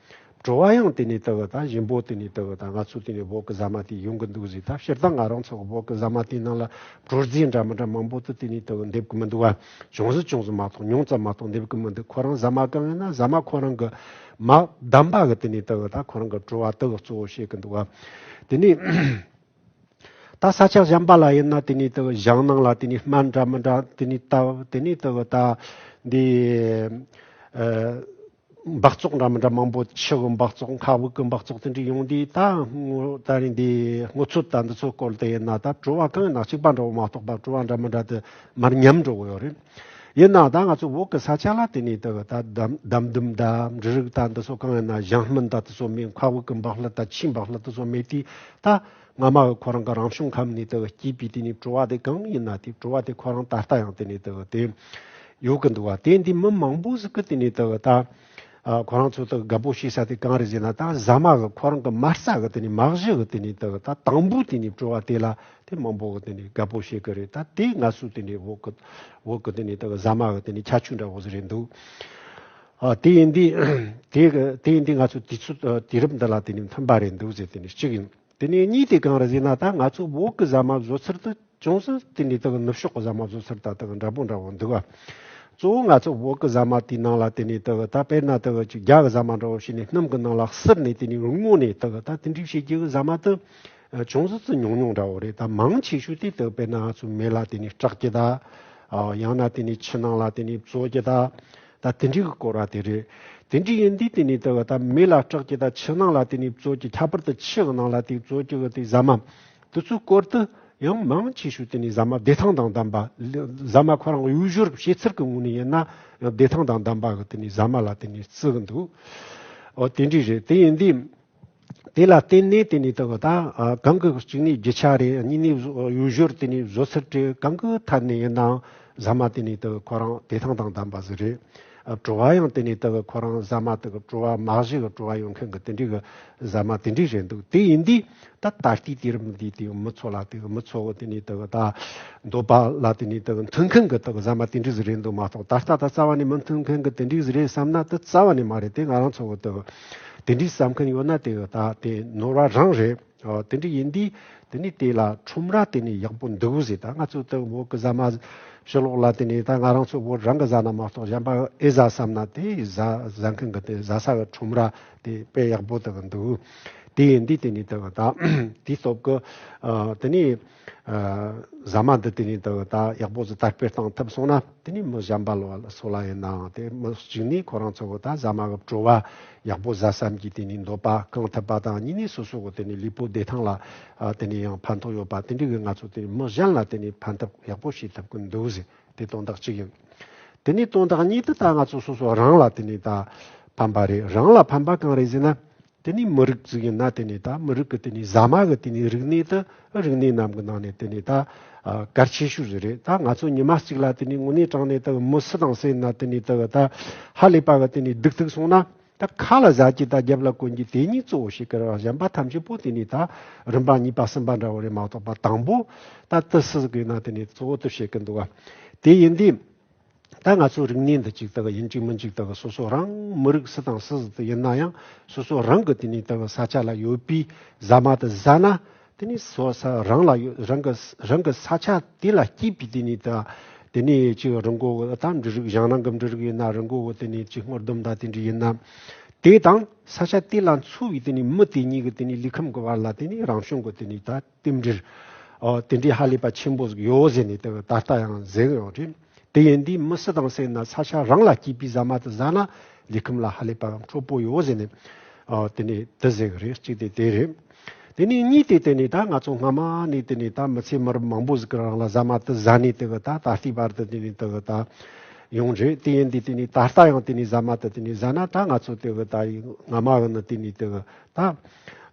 བྲོ་བ་ཡང་དེ་ནས་དེ་གི་ད་ཞིམ་པོ་དེ་ནས་དེ་གི་ད་ང་ཚོ་དེ་ནས་བོད་གི་ཟ་མ་དེ་ཡོང་གི་འདུག་ཟེར། ད་སྤྱིར་བཏང་ང་རང་ཚོ་གི་བོད་གི་ཟ་མ་དེའི་ནང་ལ་བྲོ་རྫས་འདྲ་མི་འདྲ་མང་པོ་དེ་དེ་ནས་དེ་གི་འདེབས་གི་མི་འདུག་བ། ཅུང་ཟད་ཅུང་ཟད་མ་གཏོགས་ཉུང་ཙམ་མ་གཏོགས་འདེབས་གི་མི་འདུག་ཁོ་རང་ཟ་མ་གང་ཡིན་ན་ཟ་མ་ཁོ་རང་གི་མ་བསྡམས་པ་གི་དེ་ནས་དེ་གི་ད་ཁོ་རང་གི་བྲོ་བ་དེ་གི་གཙོ་བོ་བྱེད་གི་འདུག་བ། དེ་ནས་ད་ས་ཆ་གཞན་པ་ལ་ཡིན་ན་དེ་ནས་དེ་གི་ཞིང་ནང་ལ་དེ་ནས་སྨན་འདྲ་མི་འདྲ་དེ་ནས་བཏབ། དེ་ནས་དེ་གི་ད་འདི་ཨ། འབག་བཙོག་འདྲ་མི་འདྲ་མང་པོ། ཆུ་གི་འབག་བཙོག་མཁའ་དབུགས་ཀྱི་འབག་བཙོག་དེ་འདྲ་ཡོང་དུས། ད་སྔོ་ད་རིང་འདི་སྔོ་ཚོད་ད་འདི་ཚོ་སྐོར་དེ་ཡིན་ན་ད་བྲོ་བ་གང་ཡིན་ན་གཅིག་པ་འདྲ་བོ་མ་གཏོགས་པ་བྲོ་བ་འདྲ་མི་འདྲ་དེ་མར་ཉམས་འགྲོ་གི་ཡོད་རེད། ཡིན་ནའང་ད་ང་ཚོ་བོད་ཀྱི་ས་ཆ་ལ་དེ་ནས་དེ་གི་ད་འདམ་འདམ་འདུམ་ད་འབྲུ་རིགས་ད་འདི་ཚོ་གང་ཡིན་ན་ཞིང་སྨན་ད་དེ་ཚོ་མེད། མཁའ་དབུགས་ཀྱི་འབག་བླུད་ད་ཆུའི་འབག་བླུད་དེ་ཚོ་མེད་དུས། ད་སྔ་མ་གི་ཁོ་རང་གི་རང་བྱུང་ཁམས་ནས་དེ་གི་སྐྱེས་པའི་དེ་ནས་བྲོ་བ་དེ་གང་ཡིན་ན་དེ་བྲོ་བ་དེ་ཁོ་རང་ད་ལྟ་ཡང་དེ་ནས་དེ་གི་དེ་ཡོད་གི་འདུག་བ། དེ་འདི་མི་མང་པོ་ཟིག་གི་དེ་ནས་དེ་གི་ད་ཨ་ཁོ་རང་ཚོ་དེ་གི་དགའ་པོ་བྱེད་ས་དེ་གང་རེད་ཟེར་ན། ད་ཟ་མ་གི་ཁོ་རང་གི་མ་རྩ་གི་དེ་ནས་མ་གཞི་གི་དེ་ནས་དེ་གི་ད་དང་པོ་དེ་ནས་བྲོ་བ་དེ་ལ་དེ་མང་པོ་གི་དེ་ནས་དགའ་པོ་བྱེད་གི་རེད། ད་དེ་ང་ཚོ་དེ་ནས་བོད་གི་བོད་གི་དེ་ནས་དེ་གི་ཟ་མ་གི་དེ་ནས་ཁྱད་ཆོས་འདྲ་བོ་ཟིག་རེད་འདུག་ཨ་དེ་ཡིན་དུས་དེ་གི་དེ་ཡིན་དུས་ང་ཚོ་དུས་ཚོད་ཨ་དུས་རབས་འདི་ལ་དེ་ནས་མཐུན་པ་རེད་འདུག་ཟེར། དེ་ནས་གཅིག་ཡིན། དེ་ནས་གཉིས་དེ་གང་རེད་ཟེར་ན། ད་ང་ཚོ་བོད་ཀྱི་ཟ་མ་བཟོ་ཚུལ་དེ་ཅུང་ཟད་དེ་ནས་དེ་གི་ནུབ་ཕྱོགས་ཀྱི་ཟ་མ་བཟོ་ཚུལ་དང་དེ་གི་འདྲ་པོ་འདྲ་བོ་འདུག་ག་གཙོ་བོ་ང་ཚོ་བོད་ཀྱི་ཟ་མ་དེའི་ནང་ལ་དེ་ནས་དེ་གི་ད་དཔེར་ན་དེ་གི་ཅིག་རྒྱ་གི་ཟ་མ་འདྲ་བོ་བྱས་ནས་སྣུམ་གྱི་ནང་ལ་བསུར་ནས་དེ་ནས་རྔོ་ནས་དེ་གི་ད་དེ་འདྲ་བྱེད་རྒྱུ་གི་ཟ་མ་དེ་ཨ་ཅུང་ཟད་ཙི་ཉུང་ཉུང་འདྲ་བོ་རེད། ད་མང་ཆེ་ཤོས་དེ་དེ་དཔེར་ན་ང་ཚོ་མེ་ལ་དེ་ནས་སྲེག་རྒྱུ་ད། ཨ་ཡང་ན་དེ་ནས་ཆུ་ནང་ལ་དེ་ནས་བཙོ་རྒྱུ་ད། ད་དེ་འདྲའི་གི་སྐོར་བ་དེ་རེད། དེ་འདྲའི་ཡིན་དུས་དེ་ནས་དེ་གི་ད་མེ་ལ་སྲེག་རྒྱུ་ད་ཆུ་ནང་ལ་དེ་ནས་བཙོ་རྒྱུ། ཁྱད་པར་དུ་ཆུ་གི་ནང་ལ་དེ་བཙོ་རྒྱུ་གི་དེ་ཟ་མ་དེ་ཚོའི་སྐོར་དུ་ཡང་མང་ཆེ་ཤོས་དེ་ནས་ཟ་མ་བདེ་ཐང་དང་ལྡན་པ། ཟ་མ་ཁོ་རང་གི་དབུལ་ཞོར་བྱེད་ཚུལ་གི་ངོས་ནས་ཡིན་ན་ཡང་བདེ་ཐང་དང་ལྡན་པ་གི་དེ་ནས་ཟ་མ་ལ་དེ་ནས་བརྩི་གི་འདུག་ཨོ་དེ་འདྲའི་རེད། དེ་ཡིན་དུས། དེ་ལ་བརྟེན་ནས་དེ་ནས་དེ་གི་ད་ཨ་གང་གི་གཅིག་ནས་རྒྱུ་ཆ་རེད། གཉིས་ནས་བཟོ་ཡུལ་སྦྱོར་དེ་ནས་བཟོ་ཚུལ་རེད། གང་གི་ཐད་ནས་ཡིན་ནའང་ཟ་མ་དེ་ནས་དེ་གི་ཁོ་རང་བདེ་ཐང་དང་ལྡན་པ་ཟིག་རེད། ཨ་བྲོ་བ་ཡང་དེ་ནས་དེ་གི་ཁོ་རང་ཟ་མ་དེ་གི་བྲོ་བ་མ་གཞི་གི་བྲོ་བ་ཡོད་མཁན་གི་དེ་འདྲའི་གི་ཟ་མ་དེ་འདྲའི་རེད་འདུག་དེ་ཡིན་དུས་ད་ད་ལྟའི་དུས་རིམ་འདི་དེ་མི་ཚོ་ལ་དེ་གི་མི་ཚོ་གི་དེ་ནས་དེ་གི་ད་འདོད་པ་ལ་དེ་ནས་དེ་གི་མཐུན་མཁན་གི་དེ་གི་ཟ་མ་དེ་འདྲའི་ཟིག་རེད་འདུག་མ་གཏོགས། ད་ལྟ་ད་རྩ་བ་ནས་མི་མཐུན་མཁན་གི་དེ་འདྲའི་ཟིག་རེད་བསམ་ན་དེ་རྩ་བ་ནས་མ་རེད། དེ་ང་རང་ཚོ་གི་དེ་གི་དེ་འདྲའི་བསམ་མཁན་ཡོད་ན་དེ་གི་ད་དེ་ནོར་བ་རང་རེད། ཨོ་དེ་འདྲ་ཡིན་དུས་དེ་ནས་དེ་ལ་ཁྲོམ་ར་དེ་ནས་ཡག་པོ་འདུག་ཟེར། ད་ང་ཚོ་ད་བོད་གི་ཟ་མ་ཕྱི་ལོགས་ལ་དེ་ནས་ད་ང་རང་ཚོ་བོད་རང་གི་ཟ་ན་མ་གཏོགས་གཞན་པ་ཨེ་ཟ་བསམ་ན་དེ་ཟ་ཟ་མཁན་གི་དེ་ཟ་ས་གི་ཁྲོམ་ར་དེ་དཔེ་ཡག་པོ་དེ་གི་འདུག་དེ་ཡིན་དུས་དེ་ནས་དེ་གི་ད་དེའི་སྟབས་གི་ཨ་དེ་ནས་ཨ་ཟ་མ་འདི་དེ་ནས་དེ་གི་ད་ཡག་པོ་ཟིག་དར་སྤེལ་བཏང་ཐུབ་སོང་ན། དེ་ནས་མི་གཞན་པ་ལ་སོགས་ལ་ཡིན་ནའང་དེ་མི་གཅིག་ནས་ཁོ་རང་ཚོ་གི་ད་ཟ་མ་གི་བྲོ་བ་ཡག་པོ་ཟ་བསམ་གྱི་དེ་ནས་འདོད་པ་བསྐང་ཐུབ་པ་དང་། གཉིས་ནས་སོ་སོ་གི་དེ་ནས་ལུས་པོ་བདེ་ཐང་ལ་ཨ་དེ་ནས་ཡང་ཕན་ཐོགས་ཡོད་པ། དེ་འདྲ་གི་ང་ཚོ་དེ་ནས་མི་གཞན་ལ་དེ་ནས་ཕན་ཐབས་ཡག་པོ་བྱེད་ཐུབ་ཀྱི་འདུག་ཟེར། དེ་དོན་དག་གཅིག་ཡིན། དེ་ནས་དོན་དག་གཉིས་དེ་ད་ང་ཚོ་སོ་སོ་རང་ལ་དེ་ནས་ད་ཕན་པ་རེད། རང་ལ་ཕན་པ་གང་རེད་ཟེར་ན། དེ་ནས་མི་རིགས་ཅིག་ཡིན་ན་དེ་ནས་ད་མི་རིགས་ཀྱི་དེ་ནས་ཟ་མ་གི་དེ་ནས་རིག་གནས་དེ་རིག་གནས་རྣམས་ཀྱི་ནང་ནས་དེ་ནས་ད་ཨ་གལ་ཆེ་ཤོས་ཟིག་རེད། ད་ང་ཚོ་ཉི་མ་གཅིག་ལ་དེ་ནས་དངོས་གནས་དྲང་གནས་ད་མི་སུ་དང་སུ་ཡིན་ན་དེ་ནས་ད་ད་ཧ་ལས་པ་གི་དེ་ནས་སྡུག་ཐུག་སོང་ན། ད་ཁ་ལ་ཟ་རྒྱུ་ད་རྒྱབ་ལ་གོན་རྒྱུ་དེ་གཉིས་གཙོ་བོ་བྱེད་ཀྱི་རེད་བ། གཞན་པ་ཐམས་ཅད་པོ་དེ་ནས་ད་རིམ་པ་གཉིས་པ་གསུམ་པ་འདྲ་བོ་རེད་མ་གཏོགས་པ། དང་པོ་ད་དེ་སུ་ཟིག་ཡིན་ན་དེ་ནས་གཙོ་བོ་དེ་བྱེད་ཀྱི་འདུག་བ། དེ་ཡིན་དུས། ད་ང་ཚོ་རིག་གནས་འདི་གཅིག་ལྟ་བུ་ཡིན་གཅིག་མིན་གཅིག་ལྟ་བུ་སོ་སོ་རང་མི་རིགས་སུ་དང་སུ་ཟིག་ཏུ་ཡིན་ན་ཡང་སོ་སོ་རང་གི་དེ་ནས་ལྟ་བུ་ས་ཆ་ལ་ཡོད་པའི་ཟ་མ་དེ་ཟ་ན། དེ་ནས་སོ་ས་རང་ལ་ཡོད་རང་གི་རང་གི་ས་ཆ་དེ་ལ་སྐྱིད་པའི་དེ་ནས་ད་དེ་ནས་ཅིག་རི་མགོ་གི་ད་འབྲུ་རིགས་གཞན་རང་གི་འབྲུ་རིགས་ཡིན་ན་རི་མགོ་གི་དེ་ནས་ཅིག་སྔོ་ལྡུམ་ད་དེ་འདྲ་ཡིན་ན། དེ་དང་ས་ཆ་དེ་ལ་འཚོ་བའི་དེ་ནས་མི་དེ་གཉིས་ཀྱི་དེ་ནས་ལུས་ཁམས་ཀྱི་བར་ལ་དེ་ནས་རང་བྱུང་གི་དེ་ནས་ད། རྟེན་འབྲེལ། ཨོ་དེ་འདྲའི་ཧ་ལས་པ་ཆེན་པོ་ཟིག་ཡོད་ཟེར་ནས་དེ་ད་ལྟ་ཡང་ཟེར་གི་ཡོད་རེད། དེ་ཡིན་དུས་མི་སུ་དང་སུ་ཡིན་ན་ས་ཆ་རང་ལ་སྐྱིད་པའི་ཟ་མ་དེ་ཟ་ན་ལུས་ཁམས་ལ་ཧ་ལས་པ་འཕྲོད་པོ་ཡོད་ཟེར་ནས། ཨོ་དེ་ནས་དེ་ཟེར་གི་རེད། གཅིག་དེ་དེ་རེད། དེ་ནས་གཉིས་དེ་དེ་ནས་ད་ང་ཚོ་སྔ་མ་ནས་དེ་ནས་ད་མི་ཚེ་མི་རབས་མང་པོ་ཟིག་གི་རིང་ལ་ཟ་མ་དེ་ཟ་ནས་དེ་གི་ད་ད་ལྟའི་བར་དུ་དེ་ནས་དེ་གི་ད་ཡོང་རེད། དེ་ཡིན་དུས་དེ་ནས་ད་ལྟ་ཡང་དེ་ནས་ཟ་མ་དེ་དེ་ནས་ཟ་ན་ད་ང་ཚོ་དེ་གི་ད་སྔ་མ་གི་ནི་དེ་ནས་དེ་གི་ད།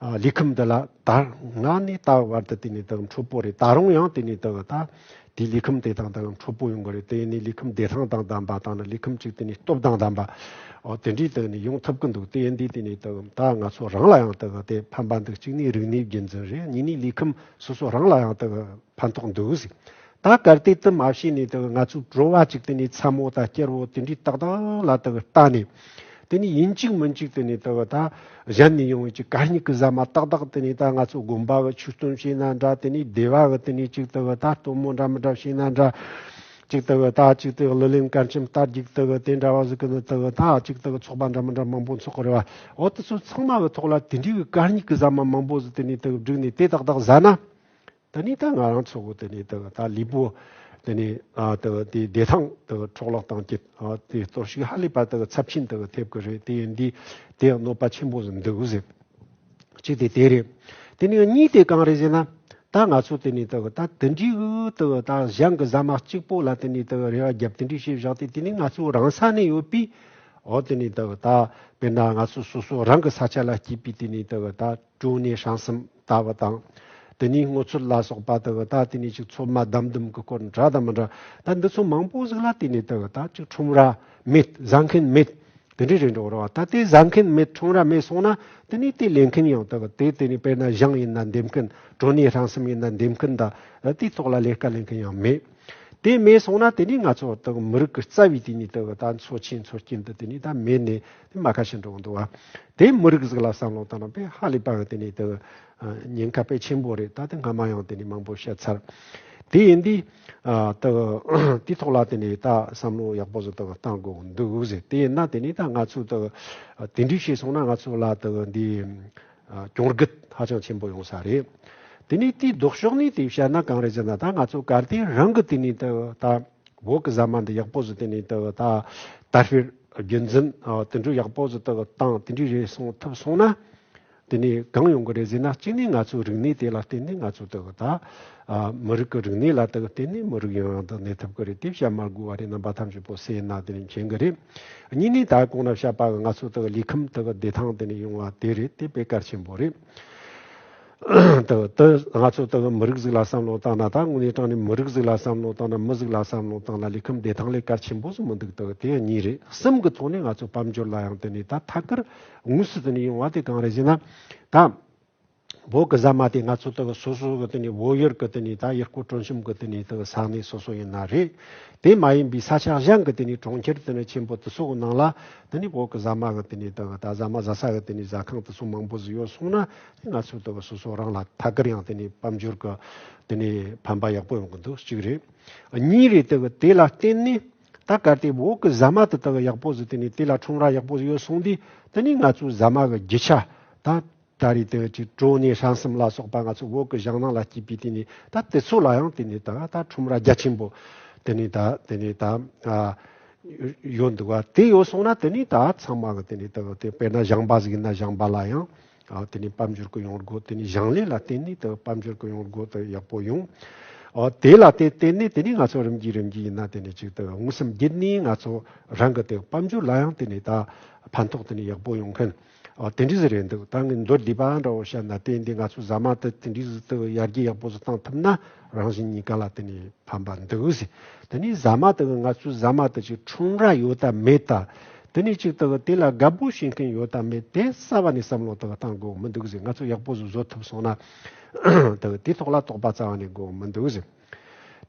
ཨ་ལུས་ཁམས་འདི་ལ་ད་སྔ་ནས་ད་བར་དུ་དེ་ནས་ད་འཕྲོད་པོ་རེད། ད་རུང་ཡང་དེ་ནས་ད་ད་དེ་ལུས་ཁམས་དེ་དང་ད་འཕྲོད་པོ་ཡོང་གི་རེད། དེ་ནས་ལུས་ཁམས་བདེ་ཐང་དང་ལྡན་པ་དང་ནི་ལུས་ཁམས་གཅིག་དེ་ནས་སྟོབས་དང་ལྡན་པ། ཨོ་དེ་འདྲའི་ད་ནི་ཡོང་ཐུབ་ཀྱི་འདུག་དེ་ཡིན་དུས་དེ་ནས་ད་ད་ང་ཚོ་རང་ལ་ཡང་ད་དེ་ཕན་པ་འདུག་གཅིག་ནས་རིག་གནས་རྒྱུན་འཛིན་རེད། གཉིས་ནས་ལུས་ཁམས་སོ་སོ་རང་ལ་ཡང་ད་ཕན་ཐོགས་འདུག་ཟེར། ད་གལ་ཏེ་དེ་མ་བྱས་ནས་ད་ང་ཚོའི་བྲོ་བ་གཅིག་དེ་ནས་མཚན་མོ་དང་སྐྱུར་བོ་དེ་འདྲའི་ཏག་ཏག་ལ་ད་ལྟ་ནས། དེ་ནས་ཡིན་གཅིག་མིན་གཅིག་དེ་ནས་དེ་གི་ད་གཞན་ནས་ཡོང་བའི་ཅིག་གད་སྙིགས་ཀྱི་ཟ་མ་ཏག་ཏག་དེ་ནས་ད་ང་ཚོ་དགོན་པ་གི་ཆོས་སྟོན་བྱས་ན་འདྲ། དེ་ནས་སྡེ་བ་གི་དེ་ནས་ཅིག་དེ་གི་ད་སྟོན་མོ་འདྲ་མི་འདྲ་བྱས་ན་འདྲ། ཅིག་དེ་གི་ད་ཅིག་དེ་གི་གླུ་ལེན་སྐར་ཆེན་རྟ་རྒྱུག་དེ་གི་དེ་འདྲ་བ་ཟིག་གི་ནི་དེ་གི་ད་ཅིག་དེ་གི་ཚོགས་པ་འདྲ་མི་འདྲ་མང་པོ་འཚོགས་གི་རེད་བ། འོ་དེ་ཚོ་ཚང་མ་གི་ཐོག་ལ་དེ་འདྲའི་གི་གད་སྙིགས་ཀྱི་ཟ་མ་མང་པོ་ཟིག་དེ་ནས་དེ་གི་བསྒྲིགས་ནས་དེ་ཏག་ཏག་ཟ་ན། དེ་ནས་ད་ང་རང་ཚོ་གི་དེ་ནས་དེ་གི་ད་ལུས་པོ་དེ་ནས་ཨ་དེ་གི་དེ་བདེ་ཐང་དེ་གི་འཕྲོ་བརླག་བཏང་རྒྱུ། ཨ་དེ་གཏོར་བཤིག་ཧ་ལས་པ་དེ་གི་ཚབས་ཆེན་དེ་གི་ཐེབས་གི་རེད། དེ་ཡིན་དུས་དེ་གནོད་པ་ཆེན་པོ་ཟིག་འདུག་ཟེར། གཅིག་དེ་དེ་རེད། དེ་ནས་གཉིས་དེ་གང་རེད་ཟེར་ན། ད་ང་ཚོ་དེ་ནས་དེ་གི་ད་དེ་འདྲའི་གི་དེ་གི་ད་གཞན་གི་ཟ་མ་གཅིག་པོ་ལ་དེ་ནས་དེ་གི་རེ་བ་བརྒྱབ། དེ་འདྲའི་བྱས་བཞག་དེ་དེ་ནས་ང་ཚོ་རང་ས་ནས་ཡོད་པའི། འོ་དེ་ནས་དེ་གི་ད་དཔེར་ན་ང་ཚོ་སོ་སོ་རང་གི་ས་ཆ་ལ་སྐྱེས་པའི་དེ་ནས་དེ་གི་ད་གྲོ་ནས་ཧྲང་སེམས་ལྟ་བུ་དང་། དེ་ནས་སྔོ་ཚོད་ལ་སོགས་པ་དེ་གི་ད་དེ་ནས་ཅིག་ཚོད་མ་དམ་དུམ་གི་སྐོར་འདྲ་དང་མི་འདྲ། ད་འདི་ཚོ་མང་པོ་ཟིག་ལ་དེ་ནས་དེ་གི་ད་ཅིག་ཁྲོམ་ར་མེད། ཟ་མཁན་མེད། དེ་འདྲའི་རེད་འགྲོ་རོགས། ད་དེ་ཟ་མཁན་མེད། ཁྲོམ་ར་མེད་སོང་ན། དེ་ནས་དེ་ལེན་མཁན་ཡང་དེ་གི་དེ་དེ་ནས་དཔེར་ན་ཞིང་ཡིན་ན་འདེབས་མཁན། གྲོ་ནས་ཧྲང་སེམས་ཡིན་ན་འདེབས་མཁན་ད་དེའི་ཐོག་ལ་ལས་ཀ་ལེན་མཁན་ཡང་མེད། དེ་མེད་སོང་ན་དེ་ནས་ང་ཚོ་དེ་གི་མི་རིགས་ཀྱི་རྩ་བའི་དེ་ནས་དེ་གི་ད་འཚོ་ཆེན་འཚོ་རྐྱེན་དེ་དེ་ནས་ད་མེད་ནས་དེ་མ་ཁ་ཤས་འགྲོ་གི་འདུག་བ། དེ་མི་རིགས་ཟིག་ལ་བསམ་བློ་བཏང་ན་དཔེ་ཧ་ལས་པ་གི་དེ་ནས་དེ་གི་ཉེན་ཁ་དཔེ་ཆེན་པོ་རེད། ད་དེ་སྔ་མ་ཡང་དེ་ནས་མང་པོ་བཤད་ཚར། དེ་ཡིན་དུས་ཨ་དེ་གི་དེའི་ཐོག་ལ་དེ་ནས་ད་བསམ་བློ་ཡག་པོ་ཟིག་དེ་གི་བཏང་དགོས་འདུག་ཟེར། དེ་ཡིན་ན་དེ་ནས་ད་ང་ཚོ་དེ་གི་དེ་འདྲའི་བྱས་སོང་ན་ང་ཚོ་ལ་དེ་གི་འདི་ཨ་གྱོང་གུད་ཧ་ཅང་ཆེན་པོ་ཡོང་ས་རེད། དེ་ནས་དེའི་ལྡོག་ཕྱོགས་ནས་དེ་བཤད་ན་གང་རེད་ཟེར་ན། ད་ང་ཚོ་གལ་ཏེ་རང་གི་དེ་ནས་དེ་གི་ད་བོད་ཀྱི་ཟ་མ་འདི་ཡག་པོ་ཟིག་དེ་ནས་དེ་གི་ད་དར་སྤེལ་རྒྱུན་འཛིན་ཨ་དེ་འདྲ་ཡག་པོ་ཟིག་དེ་གི་བཏང་། དེ་འདྲ་རེད་སོང་ཐུབ་སོང་ན། དེ་ནས་གང་ཡོང་གི་རེད་ཟེར་ན། གཅིག་ནས་ང་ཚོའི་རིག་གནས་དེ་ལ་བརྟེན་ནས་ང་ཚོ་དེ་གི་ད་ཨ་མི་རིགས་ཀྱི་རིག་གནས་ལ་དེ་གི་བརྟེན་ནས་མི་རིགས་ཡང་ཡང་དུ་གནས་ཐུབ་ཀྱི་རེད། དེ་བཤད་མ་དགོས་པ་རེད། རྣམ་པ་ཐམས་ཅད་པོ་སེམས་ན་དེ་ནས་མཁྱེན་གི་རེད། གཉིས་ནས་ད་གོང་ན་བཤད་པ་གི་ང་ཚོ་དེ་གི་ལུས་ཁམས་དེ་གི་བདེ་ཐང་དེ་ནས་ཡོང་བ་དེ་རེད། དེ་དཔེ་གལ་ཆེན་པོ་རེད། དེ་དེ་ང་ཚོ་དེ་གི་མི་རིགས་ཟིག་ལ་བསམ་བློ་བཏང་ན། ད་དངོས་གནས་དྲང་ནས་མི་རིགས་ཟིག་ལ་བསམ་བློ་བཏང་ན། མི་ཟིག་ལ་བསམ་བློ་བཏང་ན་ལུས་ཁམས་བདེ་ཐང་ལས་གལ་ཆེན་པོ་ཟིག་མི་འདུག་དེ་གི་དེ་གཉིས་རེད། གསུམ་གི་ཐོག་ནས་ང་ཚོ་དཔལ་འབྱོར་ལ་ཡང་དེ་ནས་ད་ཐད་ཀར་དངོས་སུ་དེ་ནས་ཡོང་བ་དེ་གང་རེད་ཟེར་ན། ད་བོད་ཀྱི་ཟ་མ་དེ་ང་ཚོ་དེ་གི་སོ་སོ་གི་དེ་ནས་བོད་ཡུལ་གི་དེ་ནས་ད་ཡུལ་སྐོར་སྤྲོ་འཆམ་གི་དེ་ནས་དེ་གི་ས་གནས་སོ་སོ་ཡིན་ན་རེད། དེ་མ་ཡིན་པའི་ས་ཆ་གཞན་གི་དེ་ནས་གྲོང་ཁྱེར་དེ་ནས་ཆེན་པོ་དེ་ཚོ་གི་ནང་ལ་དེ་ནས་བོད་ཀྱི་ཟ་མ་གི་དེ་ནས་དེ་གི་ད་ཟ་མ་ཟ་ས་གི་དེ་ནས་ཟ་ཁང་དེ་ཚོ་མང་པོ་ཟིག་ཡོད་སོང་ན། དེ་ང་ཚོ་དེ་གི་སོ་སོ་རང་ལ་ཐད་ཀར་ཡང་དེ་ནས་དཔལ་འབྱོར་གི་དེ་ནས་ཕན་པ་ཡག་པོ་ཡོང་གི་འདུག་གཅིག་རེད། གཉིས་རེད། དེ་གི་དེ་ལ་བརྟེན་ནས་ད་གལ་ཏེ་བོད་ཀྱི་ཟ་མ་དེ་དེ་གི་ཡག་པོ་ཟིག་དེ་ནས་དེ་ལ་ཁྲོམ་ར་ཡག་པོ་ཟིག་ཡོད་སོང་དུས། དེ་ནས་ང་ཚོའི་ཟ་མ་གི་རྒྱུ་ཆ་ད། ད་རེས་དེ་ཅིག་གྲོ་ནས་ཧྲང་སེམས་ལ་སོགས་པ་ང་ཚོ་བོད་ཀྱི་ཞིང་ནང་ལ་སྐྱེས་པའི་དེ་ནས་ད་དེ་ཚོ་ལ་ཡང་དེ་ནས་ད་ད་ཁྲོམ་ར་རྒྱ་ཆེན་པོ་དེ་ནས་ད་དེ་ནས་ད་ཨ་ཡོད་འདུག་བ། དེ་ཡོད་སོང་ན་དེ་ནས་ད་ཚང་མ་གི་དེ་ནས་ད་དེ་དཔེར་ན་ཞིང་པ་ཟིག་ཡིན་ན་ཞིང་པ་ལ་ཡང་ཨ་དེ་ནས་དཔལ་འབྱོར་གྱི་ཡོང་སྒོ། དེ་ནས་ཞིང་ལས་ལ་བརྟེན་ནས་ད་དཔལ་འབྱོར་གྱི་ཡོང་སྒོ་དེ་ཡག་པོ་ཡོང་། ཨ་དེ་ལ་དེ་བརྟེན་ནས་དེ་ནས་ང་ཚོ་རིམ་གྱིས་རིམ་གྱིས་ཡིན་ན་དེ་ནས་ཅིག་ད་མངོན་སུམ་བརྒྱུད་ནས་ང་ཚོ་རང་གི་དེ་དཔལ་འབྱོར་ལ་ཡང་དེ་ནས་ད་ཕན་ཐོགས་དེ་ནས་ཡག་པོ་ཡོང་མཁན། ཨ་དེ་འདྲ་ཟིག་རེད་འདུག་ད་ངས་མདོར་བསྡུས་པ་འདྲ་བོ་བཤད་ན། དེ་འདི་ང་ཚོ་ཟ་མ་དེ་དེ་འདྲ་ཟིག་དེ་ཡར་རྒྱས་ཡག་པོ་ཟིག་བཏང་ཐུབ་ན། རང་བཞིན་གཉིས་ཀ་ལ་དེ་ནས་ཕན་པ་འདུག་ཟེར། དེ་ནས་ཟ་མ་དེ་གི་ང་ཚོའི་ཟ་མ་དེ་ཅིག་ཁྲོམ་ར་ཡོད་ད་མེད་ད། དེ་ནས་ཅིག་དེ་གི་དེ་ལ་དགའ་པོ་བྱེད་མཁན་ཡོད་ད་མེད། དེ་རྩ་བ་ནས་བསམ་བློ་དེ་གི་བཏང་དགོས་མི་འདུག་ཟེར། ང་ཚོ་ཡག་པོ་ཟིག་བཟོ་ཐུབ་སོང་ན། དེ་གི་དེ་ཐོག་ལ་དོགས་པ་རྩ་བ་ནས་དགོས་མི་འདུག་ཟེར།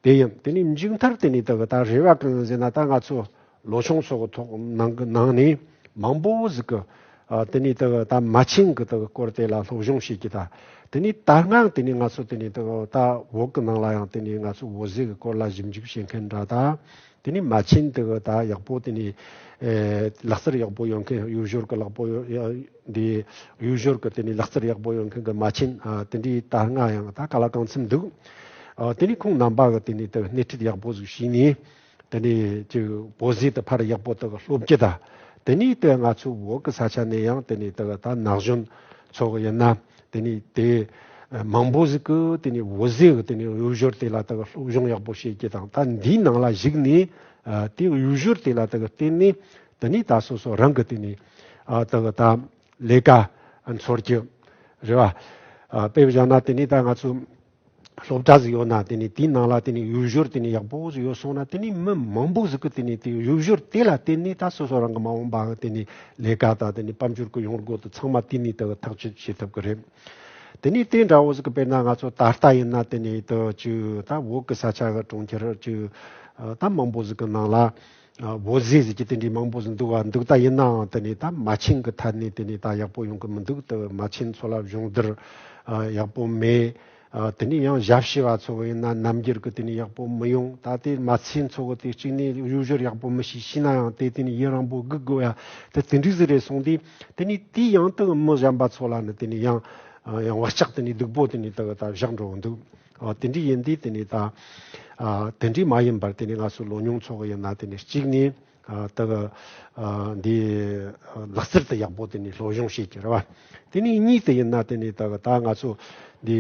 དེ་ཡིན། དེ་ནས་མཇུག་མཐར་དེ་ནས་དེ་གི་ད་རེ་བ་གང་ཟེར་ན། ད་ང་ཚོ་ལོ་ཆུང་ཚོ་གི་ཐོག་ནང་གི་ནང་ནས་མང་པོ་ཟིག་གི་ཨ་དེ་ནས་དེ་གི་ད་མ་བྱན་གི་དེ་གི་སྐོར་དེ་ལ་སློབ་སྦྱོང་བྱེད་ཀྱི་ད། དེ་ནས་ད་སྔ་དེ་ནས་ང་ཚོ་དེ་ནས་དེ་གི་ད་བོད་གི་ནང་ལ་ཡང་དེ་ནས་ང་ཚོ་བོད་ཟས་གི་སྐོར་ལ་ཞིབ་འཇུག་བྱེད་མཁན་འདྲ་ད། དེ་ནས་མ་བྱན་དེ་གི་ད་ཡག་པོ་དེ་ནས་ཨེ་ལག་རྩལ་ཡག་པོ་ཡོད་མཁན། ཡུལ་ཤུལ་གི་ལག་པོ་ཡོད་འདི་ཡུལ་ཤུལ་གི་དེ་ནས་ལག་རྩལ་ཡག་པོ་ཡོད་མཁན་གི་མ་བྱན་ཨ་དེ་འདྲའི་ད་སྔ་ཡང་ད་ག་ལ་གང་འཚམ་འདུག་ཨ་དེ་ནས་ཁོང་རྣམ་པ་གི་དེ་ནས་དེ་སྣེ་ཁྲིད་ཡག་པོ་ཟིག་བྱས་ནས། དེ་ནས་ཅིག་བོད་ཟས་དེ་ཕར་ཡག་པོ་དག་སློབ་རྒྱུ་དང་། དེ་ནས་དེ་ང་ཚོ་བོད་ཀྱི་ས་ཆ་ནས་ཡང་དེ་ནས་དག་ད་ན་གཞོན་ཚོ་གི་ཡིན་ན། དེ་ནས་དེ་མང་པོ་ཟིག་གི་དེ་ནས་བོད་ཟས་གི་དེ་ནས་ཡུལ་ཤུལ་དེ་ལ་དག་སློབ་སྦྱོང་ཡག་པོ་བྱེད་རྒྱུ་དང་། ད་འདིའི་ནང་ལ་ཞུགས་ནས་དེ་ཡུལ་ཤུལ་དེ་ལ་དག་བརྟེན་ནས། དེ་ནས་ད་སོ་སོ་རང་གི་དེ་ནས་དག་ད་ལས་ཀ་འཚོལ་རྒྱུ་རེད་བ། དཔེ་བཞག་ན་དེ་ནས་ད་ང་ཚོ་སློབ་གྲྭ་ཟིག་ཡོད་ན། དེ་ནས་དེའི་ནང་ལ་དེ་ནས་ཡུལ་ཤུལ་དེ་ནས་ཡག་པོ་ཟིག་ཡོད་སོང་ན། དེ་ནས་མི་མང་པོ་ཟིག་གིས་དེ་ནས་དེ་ཡུལ་ཤུལ་དེ་ལ་བརྟེན་ནས་ད་སོ་སོ་རང་གི་མ་འོངས་པ་གི་དེ་ནས་ལས་ཀ་དང་། དེ་ནས་དཔལ་འབྱོར་གི་ཡོང་སྒོ་དེ་ཚང་མ་དེ་ནས་དེ་གི་ཐག་གཅོད་བྱེད་ཐུབ་གི་རེད། དེ་ནས་དེ་འདྲ་བོ་ཟིག་གི་དཔེར་ན་ང་ཚོ་ད་ལྟ་ཡིན་ན་དེ་ནས་དེ་ཅིག་ད་བོད་གི་ས་ཆ་གི་གྲོང་ཁྱེར་ཅིག་ད་མང་པོ་ཟིག་གི་ནང་ལ། བོད་ཟས་ཟེར་གྱི་དེ་འདྲའི་མང་པོ་ཟིག་འདུག་བ། འདུག་ད་ཡིན་ནའང་དེ་ནས་ད་མ་ཆེན་གྱི་ཐད་ནས་དེ་ནས་ད་ཡག་པོ་ཡོང་གི་མི་འདུག། དེ་མ་ཆེན་ཚོ་ལ་སྦྱོང་བརྡར་ཡག་པོ་མེད། དེ་ནས་ཡང་ཞབས་ཕྱི་བ་ཚོ་ཡིན་ན་རྣམ་འགྱུར་གྱི་དེ་ནས་ཡག་པོ་མི་ཡོང་། ད་དེ་མ་ཆེན་ཚོ་གི་དེ་གཅིག་ནས་གཡོ་སྒྱུ་ཡག་པོ་མི་ཤེས། ཤེས་ན་ཡང་དེ་དེ་ནས་ཡུན་རིང་པོ་སྒུག་དགོས་ཡ། དེ་དེ་འདྲ་ཟིག་རེད་སོང་དུས། དེ་ནས་དེ་ཡང་དེ་མི་གཞན་པ་ཚོ་ལ་ནི་དེ་ནས་ཡང་ཡང་བག་ཆགས་དེ་ནས་སྡུག་པོ་དེ་ནས་དེ་གི་ད་བཞག་འགྲོ་འདུག། དེ་འདྲ་ཡིན་དུས་དེ་ནས་ད་དེ་འདྲ་མ་ཡིན་པར་དེ་ནས་ང་ཚོ་ལོ་ཉུང་ཚོ་གི་ཡིན་ན་དེ་ནས་གཅིག་ནས་ད་གི་འདི་ལག་རྩལ་དེ་ཡག་པོ་དེ་ནས་སློབ་སྦྱོང་བྱེད་ཀྱི་རེད་བ། དེ་ནས་གཉིས་དེ་ཡིན་ན་དེ་ནས་ད་གི་ད་ང་ཚོ་འདི་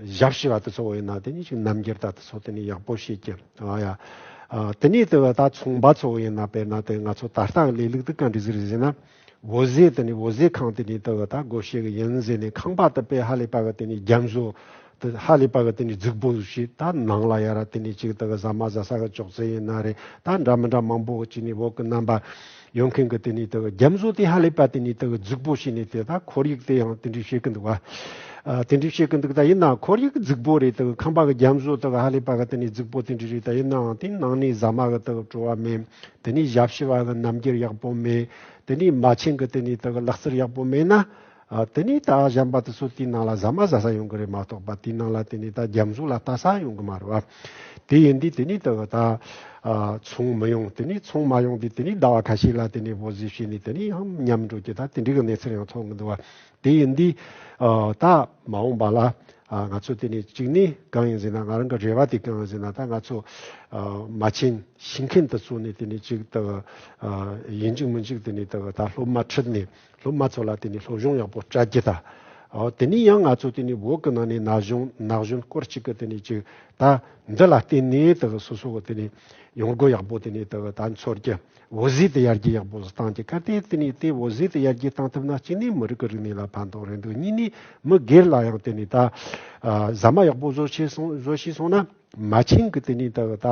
ཞབས་ཕྱི་བ་དེ་ཚོ་གི་ཡིན་ན་དེ་ནས་ཅིག་རྣམ་འགྱུར་ད་དེ་ཚོ་དེ་ནས་ཡག་པོ་བྱེད་ཀྱི། ཨ་ཡ། དེ་ནས་དེ་གི་ད་ཚོང་པ་ཚོ་གི་ཡིན་ན་དཔེར་ན་དེ་ང་ཚོ་ད་ལྟ་གི་ལས་ལུགས་དེ་ག་འདྲ་ཟིག་རེད་ཟེར་ན། བོད་ཟས་དེ་ནས་བོད་ཟས་ཁང་དེ་ནས་དེ་གི་ད་སྒོ་ཕྱེ་གི་ཡིན་ཟེར་ནས། ཁང་པ་དེ་དཔེ་ཧ་ལས་པ་གི་དེ་ནས་རྒྱ་མཚོ་དེ་ཧ་ལས་པ་གི་དེ་ནས་རྫིག་པོ་ཞིག། ད་ནང་ལ་ཡ་ར་དེ་ནས་ཅིག་དེ་གི་ཟ་མ་ཟ་ས་གི་ཅོག་ཙེ་ཡིན་ན་རེད། ད་འདྲ་མི་འདྲ་མང་པོ་གི་ཅིག་ནས་བོད་གི་རྣམ་པ་ཡོང་མཁན་གི་དེ་ནས་དེ་གི་རྒྱ་མཚོ་དེ་ཧ་ལས་པ་དེ་ནས་དེ་གི་རྫིག་པོ་བྱས་ནས། དེ་ད་ཁོར་ཡུག་དེ་ཡང་དེ་འདྲ་བྱེད་གི་འདུག་བ། ཨ། དེ་འདྲ་བྱེད་གི་འདུག། ད་ཡིན་ན་ཁོར་ཡུག་རྫིག་པོ་རེད། དེ་གི་ཁང་པ་གི་རྒྱ་མཚོ་དེ་གི་ཧ་ལས་པ་གི་དེ་ནས་རྫིག་པོ་དེ་འདྲ་རེད། ད་ཡིན་ནའང་དེ་ནང་ནས་ཟ་མ་གི་དེ་གི་བྲོ་བ་མེད། དེ་ནས་ཞབས་ཕྱི་བ་གི་རྣམ་འགྱུར་ཡག་པོ་མེད། དེ་ནས་མ་ཆེན་གི་དེ་ནས་དེ་གི་ལག་རྩལ་ཡག་པོ་མེད་ན། ཨ། དེ་ནས་ད་གཞན་པ་དེ་ཚོ་དེའི་ནང་ལ་ཟ་མ་ཟ་ས་ཡོང་གི་རེད་མ་གཏོགས་པ། དེའི་ནང་ལ་དེ་ནས་ད་རྒྱ་མཚོ་ལ་ལྟ་ས་ཡོང་གི་མ་རེད་བ། དེ་ཡིན་དུས་དེ་ནས་དེ་གི་ད་ཨ་ཚོང་མི་ཡོང་། དེ་ནས་ཚོང་མ་ཡོང་དུས་དེ་ནས་ཟླ་བ་ཁ་ཤས་ལ་དེ་ནས་བོད་ཟས་བྱས་ནས་དེ་ནས་ཡང་ཉམས་འགྲོ་གི། ད་དེ་འདྲའི་གི་གནས་ཚུལ་ཡང་མཐོང་གི་འདུག་བ། དེ་ཡིན་དུས་ཨ་ད་མ་འོངས་པ་ལ་ཨ་ང་ཚོ་དེ་ནས་གཅིག་ནས་གང་ཡིན་ཟེར་ན། ང་རང་གི་རེ་བ་དེ་གང་ཡིན་ཟེར་ན། ད་ང་ཚོ་ཨ་མ་ཆེན་ཤེས་མཁན་དེ་ཚོ་ནས་དེ་ནས་ཅིག་ད་ཨ་ཡིན་གཅིག་མིན་གཅིག་དེ་ནས་ད་ད་སློབ་མ་ཁྲིད་ནས་སློབ་མ་ཚོ་ལ་དེ་ནས་སློབ་སྦྱོང་ཡག་པོ་སྤྲད་རྒྱུ་ད། ཨ་དེ་ནས་ཡང་ང་ཚོ་དེ་ནས་བོད་གི་ནང་ནས་ན་གཞོན་ན་གཞོན་སྐོར་གཅིག་གི་དེ་ནས་ཅིག་ད་འདི་ལ་བརྟེན་ནས་ད་སོ་སོ་གི་དེ་ནས་ཡོང་སྒོ་ཡག་པོ་དེ་ནས་ད་ད་འཚོལ་རྒྱུ། བོད་ཟས་དེ་ཡར་རྒྱས་ཡག་པོ་བཏང་རྒྱུ། གལ་ཏེ་དེ་ནས་དེ་བོད་ཟས་དེ་ཡར་རྒྱས་བཏང་ཐུབ་ན། གཅིག་ནས་མི་རིགས་ཀྱི་རིག་གནས་ལ་ཕན་ཐོགས་རེད་འདུག། གཉིས་ནས་མི་སྒེར་ལ་ཡང་དེ་ནས་ད་ཨ་ཟ་མ་ཡག་པོ་བཟོ་ཤེས་སོང་བཟོ་ཤེས་སོང་ན། མ་ཆེན་གི་དེ་ནས་ད་ད་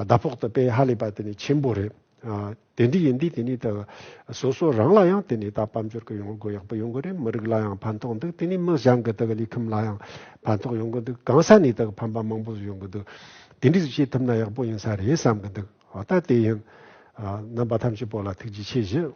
ཟླ་ཕོགས་དེ་དཔེ་ཧ་ལས་པ་དེ་ནས་ཆེན་པོ་རེད། ཨ་དེ་འདྲ་ཡིན་དུས་དེ་ནས་ད་སོ་སོ་རང་ལ་ཡང་དེ་ནས་ད་དཔལ་འབྱོར་གྱི་ཡོང་སྒོ་ཡག་པོ་ཡོང་གི་རེད། མི་རིགས་ལ་ཡང་ཕན་ཐོགས་འདུག། དེ་ནས་མི་གཞན་གྱི་ད་ལས་ཁུངས་ལ་ཡང་ཕན་ཐོགས་ཡོང་གི་འདུག། གང་ས་ནས་ད་ཕན་པ་མང་པོ་ཡོང་གི་འདུག། དེ་འདྲ་བྱེད་ཐུབ་ན་ཡག་པོ་ཡིན་ས་རེད་བསམ་གི་འདུག། འོ་ད་དེ་ཡིན། ཨ་རྣམ་པ་ཐམས་ཅད་པོ་ལ་ཐུགས་རྗེ་ཆེ་ཞུ།